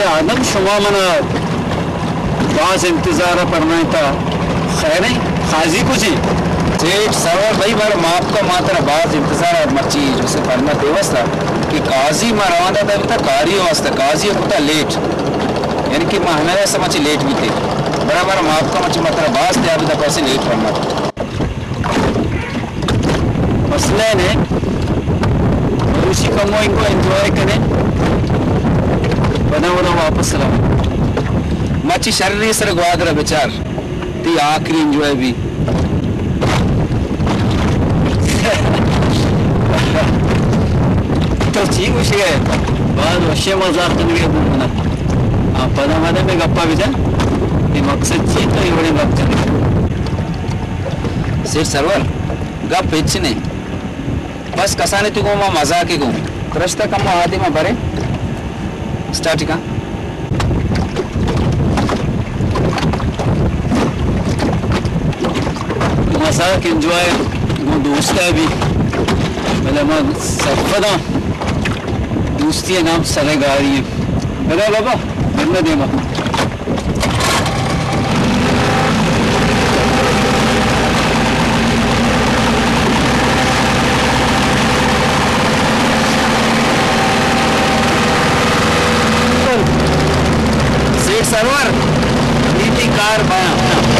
آدم، شما منا باز انتظار ءَ پرمائینتا، خیر ایں؟ قاضی کجیں؟ سیٹھ سرور بھائی، مارا معاف کا، ما ترا باز انتظار ءَ مرچی جو سے پرما دیوستا کہ قاضی ما رواندا تا بتا کاری واسطہ، قاضی ءَ کتا لیٹ، یعنی کہ ما ہمے واسطہ مرچی لیٹ بیتے، برا مارا معاف کا، مرچی ما ترا باز تیاب دا پرسے لیٹ پرما۔ مسئلہ نہ، مروچی کمو انگو انجوائے کنے، پدا ودا واپس رواں۔ مرچی شریں سر گوادر ءَ بچار، تئی آخری انجوائے بی۔ تو چی گوشگ ئے؟ باز وشیں مزاق کنگ ئے گوں منا۔ آ، پدا مدے مئے گپا بجن۔ اے مقصد چی تو اے وڑیں گپ جنگ ئے؟ سیٹھ سرور، گپ ہچ نہ۔ بس کسانیں تو گوں ما مزاک ئے گوں۔ ترشتا کمو آدیم ءَ برے۔ اسٹارٹ کن۔ مزاک انجوائے گوں دوست ءَ بی، بلے ما سرپداں، دوستی ءِ نام سر ءِ گاری ایں۔ بلے بابا، بندہ دیما۔ سیٹھ سرور، نیتی کار بیاں۔